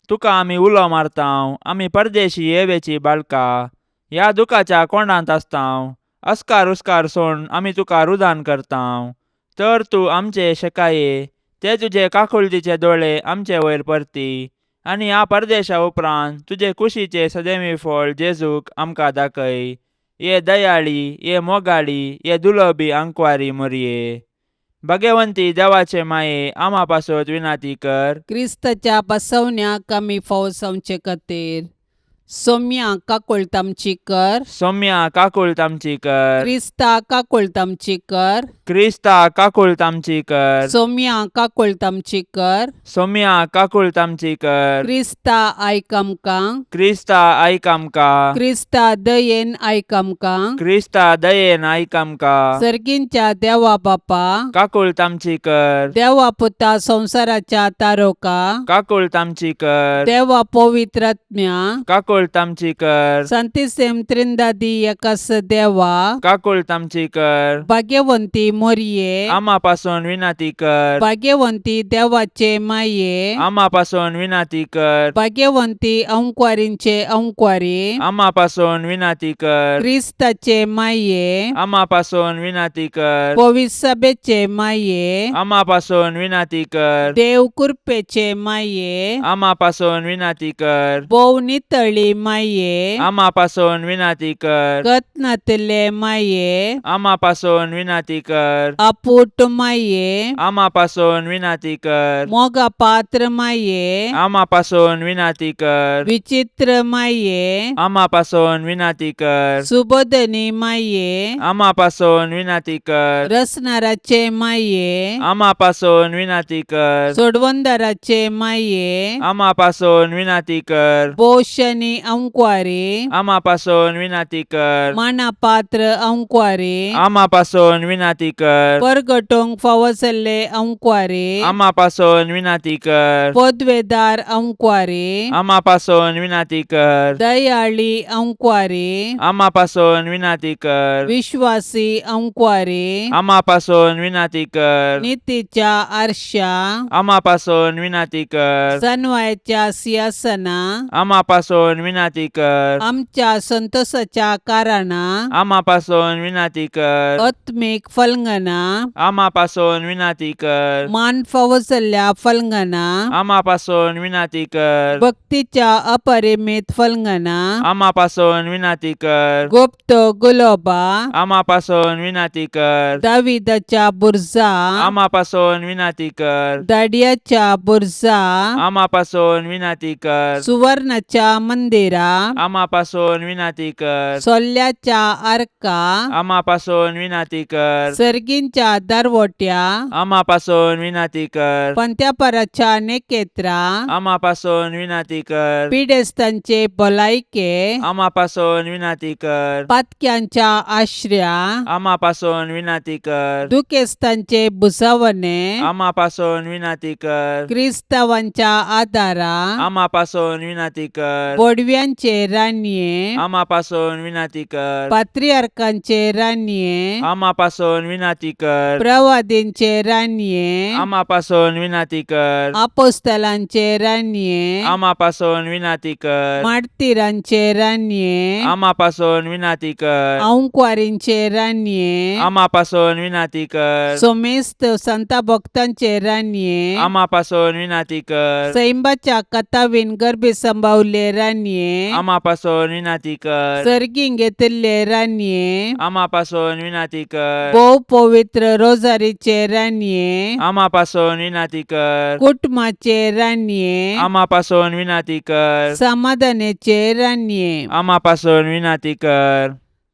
तुका आमी उलो मारतांव, आमी परदेशी येवेची बाळका, ह्या दुखाच्या कोंडांत आसतांव, अस्कार उस्कार सोड आमी तुका रुदान करतांव, तर तूं आमचे शेकाये ते तुजे काकुळतीचे दोळे आमचे वयर परती आनी ह्या परदेशा उपरांत तुजे कुशीचे सदैवी फळ जेजूक आमकां दाखय. ये दयाळी, ये मोगाळी, ये दुलबी आंकवारी मोरये, भगवंती देवाचे माये, आमा पासत विनाती कर. क्रिस्ताच्या बसवण्याक आमी फावो जावचे खातीर सोम्या काकुळट आमची कर. सौम्या काकुळट आमची कर. क्रिस्ता काकुळट आमची कर. क्रिस्ता काकुळट आमची कर. सोम्या काकुळट आमची कर. सोम्या काकुळट आमची कर. क्रिस्ता आयक आमकां. क्रिस्ता आयक आमकां. क्रिस्ता दयेन आयक आमकां. क्रिस्ता दयेन आयक आमकां. सर्गींच्या देवा बापा, काकुळट आमची कर. देवा पुता संवसाराच्या तारोका, काकुळट आमची कर. देवा पवित्रात्म्या, काकुळट आमची कर. संतिसेम त्रिंदादी एकास देवा, काकुळट आमची कर. भाग्यवंती मोरये, आमा पासून विनंती कर. भाग्यवंती देवाचे माये, आमा पासून विनंती कर. भाग्यवंती अंकवारींचे अंकवारी, आमा पासून विनंती कर. क्रिस्ताचे माये, आमा पासून विनंती कर. पविसभेचे माये, आमा पासून विनंती कर. देव कृपेचे माये, आमा पासून विनंती कर. भोव नितळी माये, आमा पासून विनंती कर. कत्नातले माये, आमा पासून विनंती कर. आपूट माये, आमा पासून विनंती कर. मोगा पात्र माये, आमा पासून विनंती कर. विचित्र माये, आमा पासून विनंती कर. सुबोधनी माये, आमा पासून विनंती कर. रसनाराचे माये, आमा पासून विनंती कर. सोडवंदाराचे माये, आमा पासून विनंती कर. पोशनी अंकवारी, आमा पासून विनंती कर. मानापात्र अंकवारी, आमा पासून विनंती कर. परगटोंक फावो जाल्ले अंकवारी, आमा पासून विनंती कर. पदवेदार अंकवारी, आमा पासून विनंती कर. दयाळी अंकवारी, आमा पासून विनंती कर. विश्वासी अंकवारी, आमा पासून विनंती कर. नितीच्या आरशा, आमा पासून विनंती कर. सनवायच्या सिंहासना, आमा पासून विनंती कर. आमच्या संतोषाच्या कारणा, आमा पासून विनंती कर. आत्मीक फलंगना, आमा पासून विनंती कर. मान फावो जाल्ल्या फलंगना, आमा पासून विनंती कर. भक्तीच्या अपरिमित फलंगना, आमा पासून विनंती कर. गुप्त गुलोबा, आमा पासून विनंती कर. दाविदाच्या बुरजा, आमा पासून विनंती कर. दाडियाच्या बुरजा, आमा पासून विनंती कर. सुवर्णाच्या मंदिरा, आमा पासून विनंती कर. सोल्ल्याच्या आर्का, आमा पासून विनंती कर. सर्गींच्या दरवट्या, आमा पासून विनंती कर. पंत्यापराच्या नेकेत्रा, आमा पासून विनंती कर. पिडेस्तांचे भलायके, आमा पासून विनंती कर. पातक्यांच्या आश्र्या, आमा पासून विनंती कर. दुखेस्तांचे भुजावणे, आमा पासून विनंती कर. क्रिस्तावांच्या आदारा, आमा पासून विनंती कर. बोडव्यांचे रानये, आमा पासून विनंती कर. पात्रियार्कांचे रानये, आमा पासून विनंती कर. प्रवादींचे रानये, आमा पासून विनंती कर. आपोस्तलांचे रानये, आमा पासून विनंती कर. मार्तिरांचे रानये, आमा पासून विनंती कर. अंकवारींचे रानये, आमा पासून विनंती कर. सोमेस्त संता भक्तांचे रानये, आमा पासून विनंती कर. सैंबाच्या कथावीन गर्भी संभावले रानये, आमा पासून विनंती कर. सर्गीं घेतिल्ले रानये, आमा पासून विनंती कर. भोव पवित्र रोजारीचे रानये, आमा पासून विनंती कर. कुटुंबाचे रानये, आमा पासून विनंती कर. समाधानाचे रानये, आमा पासून विनंती कर.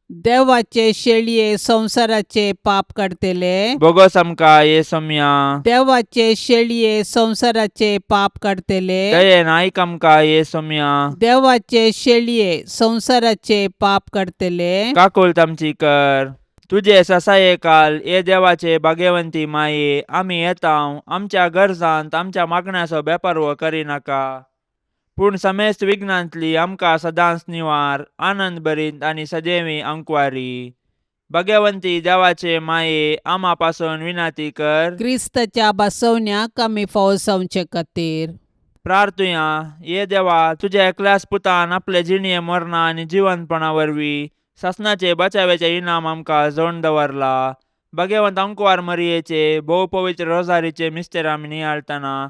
देवाचे शेळये संवसाराचे पाप काडतले, बोगोस आमकां ये सोम्या. देवाचे शेळये संवसाराचे पाप काडतले, दयेन आयक आमकां ये सोम्या. देवाचे शेळये संवसाराचे पाप काडतले, काकुळट आमची कर. तुजे ससाये काल ये देवाचे भाग्यवंती माये, आमी येता आमच्या गरजांत आमच्या मागण्याचो बेपारवो करिनाका, पूण समेस्त विघ्नांतली आमकां सदांच निवार, आनंद भरीत आनी सदैवी अंकवारी. भाग्यवंती देवाचे माये, आमा पासून विनंती कर. क्रिस्ताच्या बसवण्याक आमी फावो जावचे खातीर. प्रार्थुया. ये देवा, तुज्या एकल्याच पुतान आपले जिणये मरणा आनी जिवंतपणा वरवीं सासणाचे बचाव्याचे इनाम आमकां जोड दवरला. भाग्यवंत अंकवार मरियेचे भोव पवित्र रोजारीचे मिस्तेर आमी नियाळटना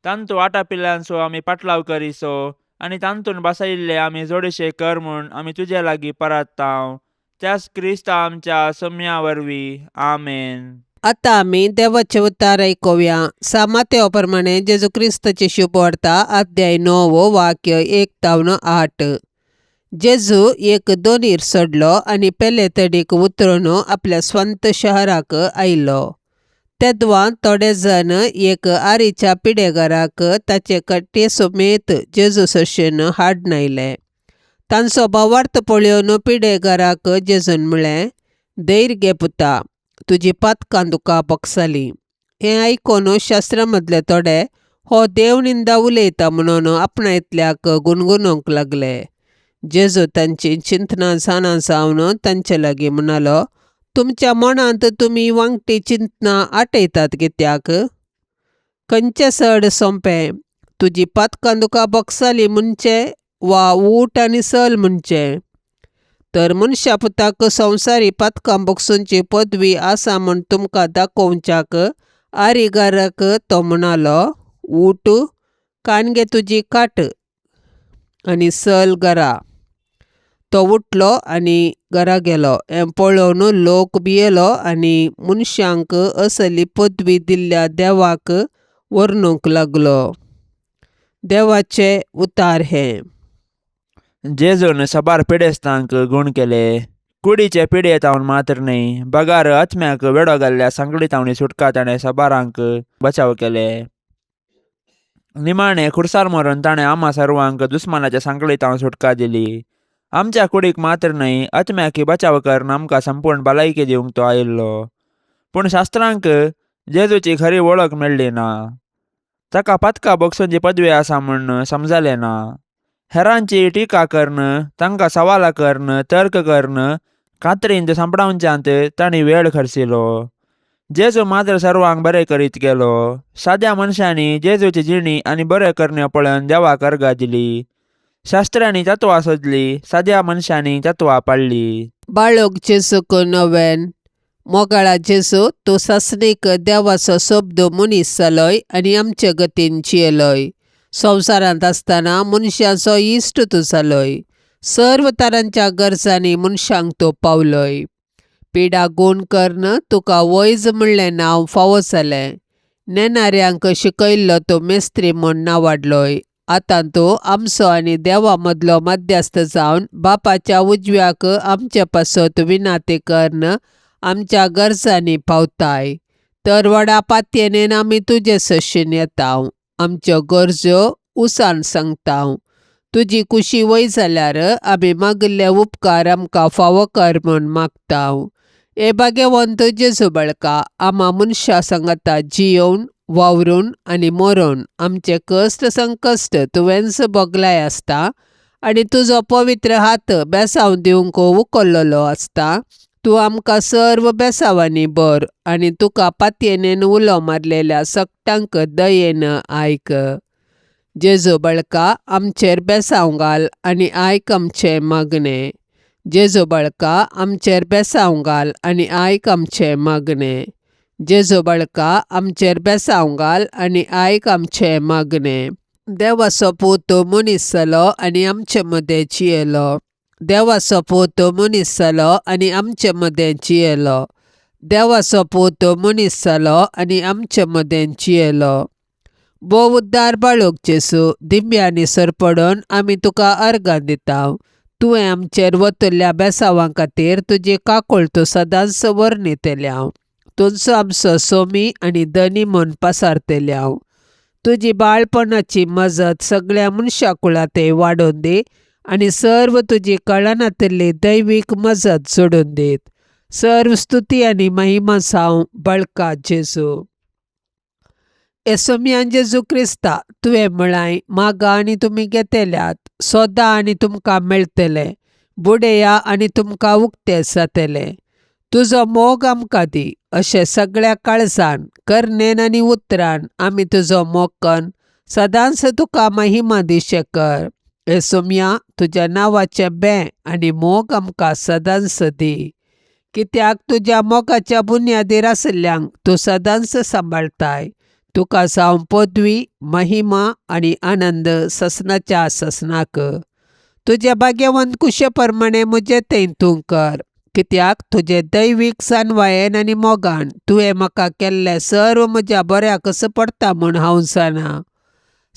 तांतू आटापिल्ल्यांचो आमी पाटलाव करिसो आनी तांतून बसयिल्ले आमी जोडीशे कर म्हूण आमी तुजे लागीं परात्तांव, त्याच क्रिस्ता आमच्या सम्या वरवीं. आमेन. आतां आमी देवाचें उतार आयकुया. सामातेवा प्रमाणे जेजू क्रिस्ताची शुभवार्ता, अध्याय 9, वाक्य 1 तावन 8. जेजू एक दोनीर सोडलो आनी पेले तडीक उतरून आपल्या स्वंत शहराक आयलो. तेदवां थोडे जाण एक आरीच्या पिडेगाराक ताचे कट्टे समेत जेजू सरशेन हाडून आयले. तांचो भावार्थ पळोवन पिडेगाराक जेजून म्हळें, धैर्य घे पुता, तुजी पातकां तुका भोगसलीं. हें आयकून शास्त्रा मदले थोडे हो देवनिंदा उलयता म्हणून आपणायतल्याक गुणगुणूंक लागले. जेजू तांची चिंतनां जाणा जावन तांचे लागीं म्हणालो, तुमच्या मनांत तुमी वांगटी चिंतनां आटयतात कित्याक? खंयचें चड सोंपें, तुजी पातकां तुका भोगसलीं म्हणचें वा ऊठ आनी चल म्हणचें? तर मनशा पुताक संवसारी पातकां भोगसूंची पदवी आसा म्हूण तुमकां दाखोवच्याक आरीगाराक तो म्हणालो, ऊठ, कान घे तुजी खाट आनी चल घरा. तो उठलो आनी घरा गेलो. हें पळोवन लोक भियेलो आनी मनशांक असली पदवी दिल्ल्या देवाक वर्णूंक लागलो. देवाचें उतार हें. जेजून साबार पिडेस्तांक गूण केले. कुडीचे पिडये तावन मात्र न्हय, बगार आत्म्याक वेडो घाल्ल्या सांगडी तावणी सुटका ताणें साबारांक बचाव केले. निमाणें खुर्सार मरून ताणें आम्हा सर्वांक दुस्मानाच्या सांगडी तावन सुटका दिली. आमच्या कुडीक मात्र न्हय, आत्म्याक बचाव करून आमकां संपूर्ण भलायकी दिवंक तो आयिल्लो. पूण शास्त्रांक जेजूची खरी वळख मेळ्ळी ना. ताका पातका भोगसूंची पदवी आसा म्हूण समजलें ना. हेरांची टिका करून, तांकां सवालां करून, तर्क करून कात्रींत सांपडावच्यांत तांणी वेळ खर्चिलो. जेजू मात्र सर्वांक बरें करीत गेलो. साद्या मनशांनी जेजूची जिणी आनी बरें करण्यो पळोवन देवाक अर्गां दिली. शास्त्र्यांनी तत्वां सोदली, साद्या मनशांनी तत्वां पाळ्ळीं. बाळक जेजूक नवेन. मोगाळा जेजू, तूं सासणीक देवाचो शब्द मनीस जालोय आनी आमचे गतीन जियेलोय. संवसारांत आसतना मनशाचो इश्ट तूं जालोय. सर्व तरांच्या गरजांनी मनशांक तूं पावलोय. पिडा गूण करून तुका वैज म्हणलें नांव फावो जालें. नेणाऱ्यांक शिकयल्लो तूं मेस्त्री म्हूण नांवाडलोय. आतां तूं आमचो आनी देवा मदलो मध्यस्थ जावन बापाच्या उजव्याक आमचे पासत विनाती करून आमच्या गरजांनी पावताय. तर व्हडा पातयेन आमी तुजे सशीन येता, आमच्यो गरजो उसान सांगता. तुजी कुशी वय जाल्यार आमी मागिल्ले उपकार आमकां फावो कर म्हूण मागता. हे भाग्यवंत जेजू बाळका, आमा मनशां सांगाता जियोवन, वावरून आनी मरोन आमचे कश्ट संकश्ट तुवेंच भोगलाय आसता आनी तुजो पवित्र हात बेसांव दिवंक उखल्लेलो आसता. तूं आमकां सर्व बेसांवांनी भर आनी तुका पातयेन उलो मारलेल्या सगटांक दयेन आयक. जेजू बाळका, आमचेर बेसांव घाल आनी आयक आमचें मागणें. जेजू बाळका, आमचेर बेसांव घाल आनी आयक आमचें मागणें. जेजू बाळका, आमचेर बेसांव घाल आनी आयक आमचें मागणें. देवाचो पूत मनीस जालो आनी आमचे मदें जियेलो. देवाचो पूत मनीस जालो आनी आमचे मदें जियेलो. देवाचो पूत मनीस जालो आनी आमचे मदें जियेलो. भोव उद्दार बाळक जेजू, दिंब्यांनी सरपडून आमी तुका अर्गां दिता. तुवें आमचेर वतल्या बेसांवां खातीर तुजी काकूळ तूं सदांच वर्णितल्या. तुजो आमचो सोमी आनी धनी म्हूण पासारतल्या. तुजी बाळपणाची मजत सगळ्या मनशा कुळांत वाडोवन दी आनी सर्व तुजी कळनातिल्ली दैवीक मजत जोडून दीत. सर्व स्तुती आनी महिमा जावं बाळका जेजू. येसोम्यान जेजू क्रिस्ता, तुवें म्हळांय, मागा आनी तुमी घेतल्यात, सोदा आनी तुमकां मेळटलें, बुडया आनी तुमकां उक्तें जातलें. तुजो मोग आमकां दी, अशें सगळ्या काळजान, करणेन आनी उतरान आमी तुजो मोग कन्न सदांच तुका महिमा दिशें कर. येसोम्या, तुज्या नांवाचें बें आनी मोग आमकां सदांच दी. कित्याक तुज्या मोगाच्या बुन्यादीर आशिल्ल्यांक तूं सदांच सांबाळटाय. तुका जावं पदवी, महिमा आनी आनंद ससनाच्या ससनाक. तुज्या भाग्यवंत कुशे प्रमाणे म्हजें थंय तूं कर. कित्याक तुजे दैवीक जानवायेन आनी मोगान तुवें म्हाका केल्लें सर्व म्हज्या बऱ्याक पडटा म्हूण हांव जाणा.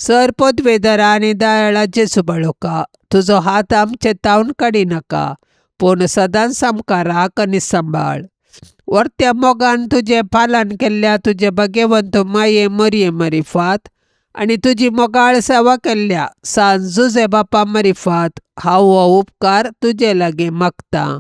सर पदवेदारा आनी दयाळा जेजू बाळोका, तुजो हात आमचे तावन काडिनाका, पूण सदांच आमकां राख आनी सांबाळ. वर्त्या मोगान तुजें पालन केल्ल्या तुजे भाग्यवंत माये मरये मरिफात आनी तुजी मोगाळ सेवा केल्ल्या सान जुजे बापा मरिफात हांव हो उपकार तुजे लागीं मागतां.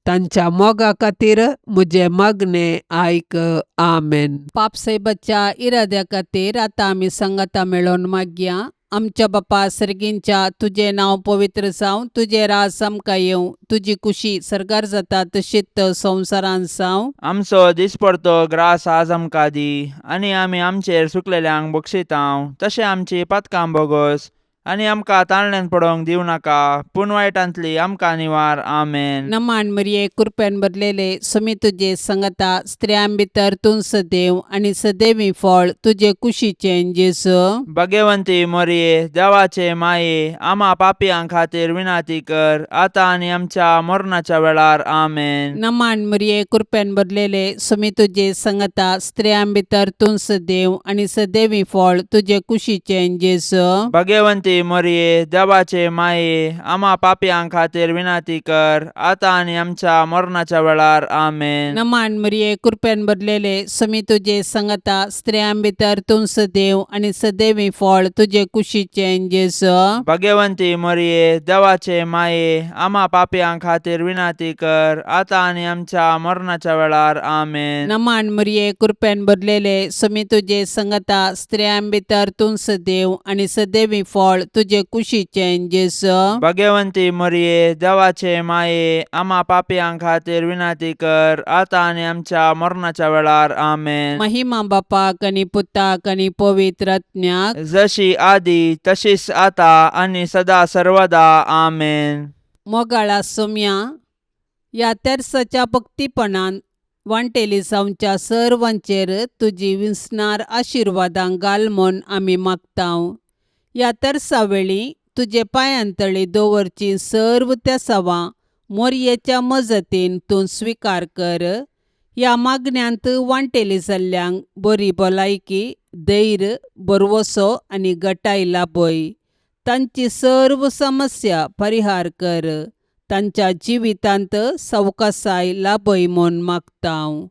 तांच्या मोगा खातीर म्हजें मागणें आयक. आमेन. पापसायबाच्या इराद्या खातीर आतां आमी सांगाता मेळोवन मागया. आमच्या बापा सर्गींच्या, तुजें नांव पवित्र जावं, तुजें राज आमकां येवं, तुजी कुशी सर्गार जाता तशीच संवसारांत जावं. आमचो दिसपडतो ग्रास आज आमकां दी आनी आमी आमचेर सुकलेल्यांक बक्षितांव तशें आमची पातकां बोगोस आनी आमकां ताळण्यान पडोवंक दिवं नाका पूण वायटांतली आमकां निवार. आमेन. नमान मरिये, कृपेन भरलेले, सुमी तुजे संगता, स्त्रियां भितर तूं सदैव आनी सदैवी फळ तुजे कुशीचें जेजू. भगवंती मोरये, देवाचे माये, आमा पापयां खातीर विनाती कर आतां आनी आमच्या मरणाच्या वेळार. आमेन. नमान मरिये, कृपेन भरलेले, सुमी तुजे संगता, स्त्रियां भितर तूं सदैव आनी सदैवी फळ तुजे कुशीचें जेजू. भगवंती मोरये, देवाचे माये, आमा पापयां खातीर विनाती कर आतां आनी आमच्या मरणाच्या वेळार. आमेन. नमान मरिये, कृपेन भरलेले, सुमी तुजे संगता, स्त्रियां भितर तूं सदैव आनी सदैवी फळ तुजे कुशीचें जेजू. भगवंती मोरये, देवाचे माये, आमा पापयां खातीर विनाती कर आतां आनी आमच्या मरणाच्या वेळार. आमेन. नमान मरिये, कृपेन भरलेले, सुमी तुजे संगता, स्त्रियां भितर तूं सदैव आनी सदैवी फळ तुजे कुशीचें जेजू. भगवंती मोरये, देवाचे माये, आमा पापयां खातीर विनाती कर आतां आनी आमच्या मरणाच्या वेळार. आमेन. महिमा बापाक आनी पुताक आनी पवित्र आत्म्याक, जशी आदी तशीच आता आनी सदा सर्वदा. आमेन. मोगाळा सोम्या, ह्या तेर्साच्या भक्तीपणान वांटेली जावच्या सर्वांचेर तुजी विसणार आशिर्वादां घाल म्हूण आमी मागतांव. ह्या तेर्सा वेळी तुजे पांयांतळी दवरची सर्व तेसावां मोरयेच्या मजतीन तूं स्विकार कर. ह्या मागण्यांत वांटेली जाल्ल्यांक बरी भलायकी, धैर्य, भरवसो आनी गटाय लाभय. तांची सर्व समस्या परिहार कर. तांच्या जिवितांत सवकासाय लाभय म्हूण मागतांव.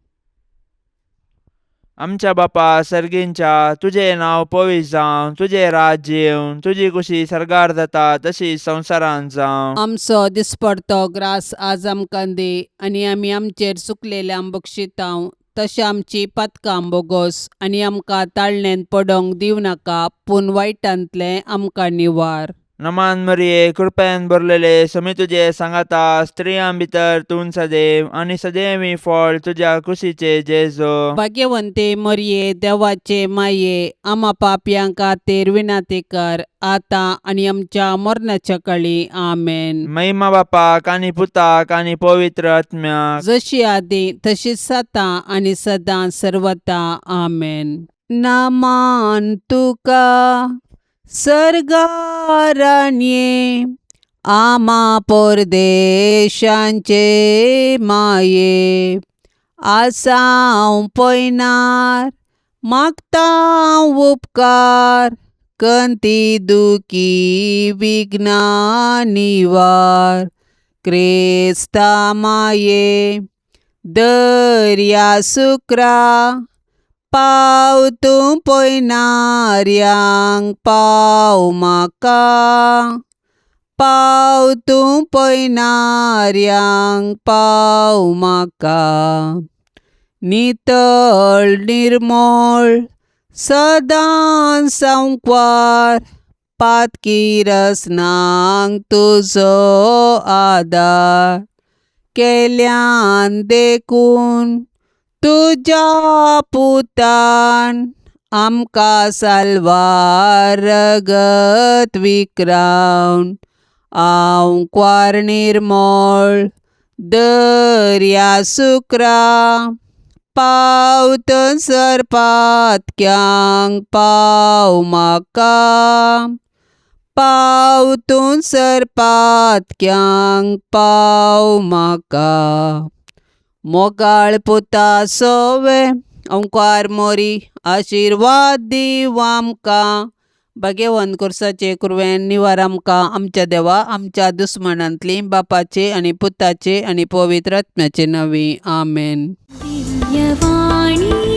आमच्या बापा सर्गींच्या, तुजें नांव पवित्र जावं, तुजें राज्य येवं, तुजी कुशी सर्गार जाता तशी संवसारांत जावं. आमचो दिसपडतो ग्रास आज आमकां दी आनी आमी आमचेर चुकलेल्यांक बक्षितांव तशें आमची पातकां बोगोस आनी आमकां ताळणेंत पडोवंक दिवं नाका, पूण वायटांतलें आमकां निवार. नमान मरिये, कृपेन भरलेले, समी तुजे सांगाता, स्त्रियां भितर तूं सदैव आनी सदैवी फळ तुज्या कुशीचे जेजो. भाग्यवंते मरिये, देवाचे माये, आमा पापयां खातीर विनंती कर आतां आनी आमच्या मरणाच्या काळी. आमेन. महिमा बापाक आनी पुताक आनी पवित्र आत्म्याक, जशी आदी तशीच आतां आनी सदां सर्वता. आमेन. नमान तुका सर्गाराणये, आमा परदेशांचे माये, आसांव पयनार मागतां उपकार, कंती दुखी विघ्ना निवार. क्रिस्ता माये दर्या सुक्रा, पाव तूं पयनाऱ्यांक पाव म्हाका, पाव तूं पयनाऱ्यांक पाव म्हाका. नितळ निर्मळ सदां सांकवार, पातकी रसनांक तुजो आदार, केल्यान देखून तुज्या पुतान आमकां साल्वार रगत विक्रावन. आंकवार निर्मळ दर्या सुक्रा, पाव थंयसर पातक्यांक पाव म्हाका, पाव थंयसर पातक्यांक पाव म्हाका. मोगाळ पुता सोवे ओंकार मोरी, आशिर्वाद दीव आमकां. भाग्यवंत कोर्साचे कुरवेन निवार आमकां आमच्या देवा आमच्या दुस्मानांतली बापाचे आनी पुताचे आनी पवित्र आत्म्याचे नांवी आमेन. दिव्यवाणी.